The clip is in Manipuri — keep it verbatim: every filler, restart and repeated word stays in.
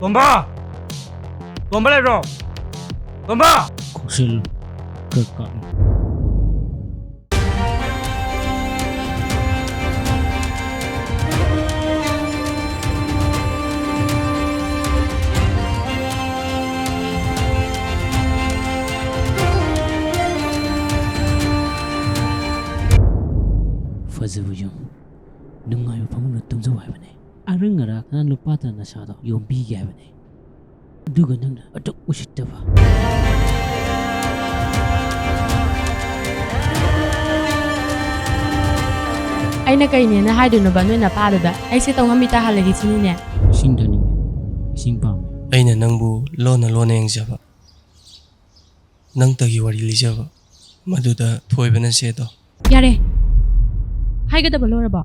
ꯇꯣꯝꯕ! ꯇꯣꯝꯕ ꯂꯩꯕ꯭ꯔꯣ? ꯇꯣꯝꯕ! ꯀꯧꯁꯤꯜꯂꯨ꯫ ꯀꯛ ꯀꯛ꯫ ꯐꯖꯕ ꯌꯨꯝ, ꯅꯨꯡꯉꯥꯏꯕ ꯐꯃꯨꯡꯗ ꯇꯨꯝꯖꯧ ꯍꯥꯏꯕꯅꯦ꯫ ꯑꯔꯪ ꯑꯔꯥꯛꯅ ꯂꯨꯄꯥ ꯇꯔꯥ ꯅꯁꯥꯗꯣ ꯌꯣꯝꯕꯤꯒꯦ ꯍꯥꯏꯕꯅꯦ꯫ ꯑꯗꯨꯒ ꯅꯪꯅ ꯑꯗꯨꯛ ꯎꯁꯤꯠꯇꯕ꯫ ꯑꯩꯅ ꯀꯩꯅꯦꯅ ꯍꯥꯏꯗꯣꯏꯅꯣꯕ ꯅꯣꯏ ꯅꯄꯥꯗꯨꯗ? ꯑꯩꯁꯦ ꯇꯧꯉꯝꯕꯤ ꯇꯥꯍꯜꯂꯒꯦ ꯁꯤꯅꯤꯅꯦ? ꯏꯁꯤꯡ ꯊꯛꯅꯤꯡꯉꯦ꯫ ꯏꯁꯤꯡ ꯄꯥꯝꯃꯦ꯫ ꯑꯩꯅ ꯅꯪꯕꯨ ꯂꯣꯟꯅ ꯂꯣꯟꯅ ꯌꯦꯡꯖꯕ, ꯅꯪꯇꯒꯤ ꯋꯥꯔꯤ ꯂꯤꯖꯕ, ꯃꯗꯨꯗ ꯊꯣꯏꯕꯅ ꯁꯦꯗꯣ꯫ ꯌꯥꯔꯦ꯫ ꯍꯥꯏꯒꯗꯕ ꯂꯣꯏꯔꯕꯣ?